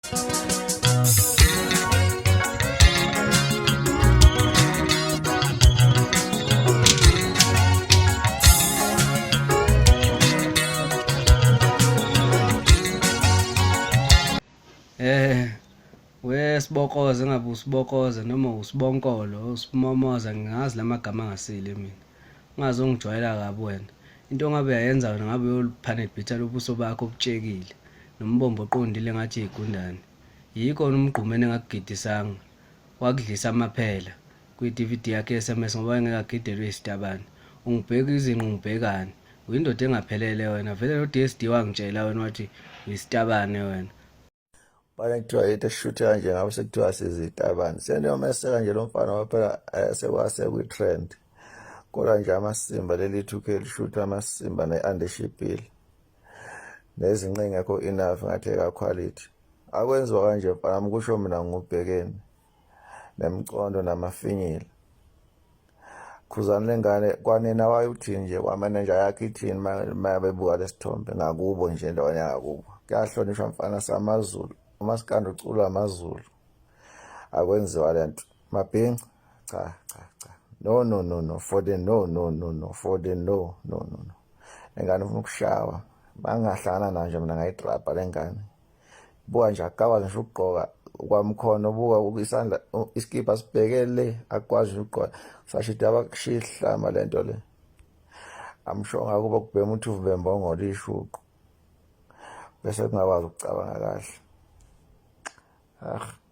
Eh wesibokoze ngabe usibokoze noma usibonkolo usimomoza ngingazi lamagama angasile mina. Ungazongijwayela kabi wena. Into ongabe uyayenza wena ngabe uyoliphanet bitha lobuso bakho obutshekile nombombo oqondile ngathi igundane. Yikho umgqumeni engakugidisanga wakudlisa amaphela kwi-DVD yakhe ye-SMS ngoba wayengeke agidelwe isitabane. Ungibheka izinqu ngibhekani. Uyindoda engaphelele wena. Vele no-DSD wangitshela wena wathi uyisitabane wena. Bane kuthiwa yethu eshuthe kanje ngabe sekuthiwa sizitabane. Seniyomeseka nje lo mfana ngoba phela eh, sekwase kwi-trend. Kodwa nje amasimba leli 2K lishutha amasimba ne-andeshipile. Nezinqa engekho enough ngathi eka-quality. Akwenziwa kanje mfana wami kusho mina ngubhekeni. Nemicondo namafinyila. Khuzani lengane kwanina waye uthini nje kwamenenja yakhe ithini uma bebuka lesithombe ngakubo nje endaweni yangakubo kuyahlonishwa mfana samaZulu umasikandi uculwa amaZulu akwenziwa lento mabhinca cha cha cha no no no no for the no no no no for the no no no no lengane ufuna ukushawa bangahlangana nayo nje mina ngayidrabha lengane buka nje akakwazi ngisho ukugqoka kwamkhono buka isandla isikibha sibheke le akukwazi nje ukugqoka sashida abakushiya isihlama le nto le amsho ngakuba kubhema uthuvu bembongolo ishuqu bese kungakwazi ukucabanga kahle ah.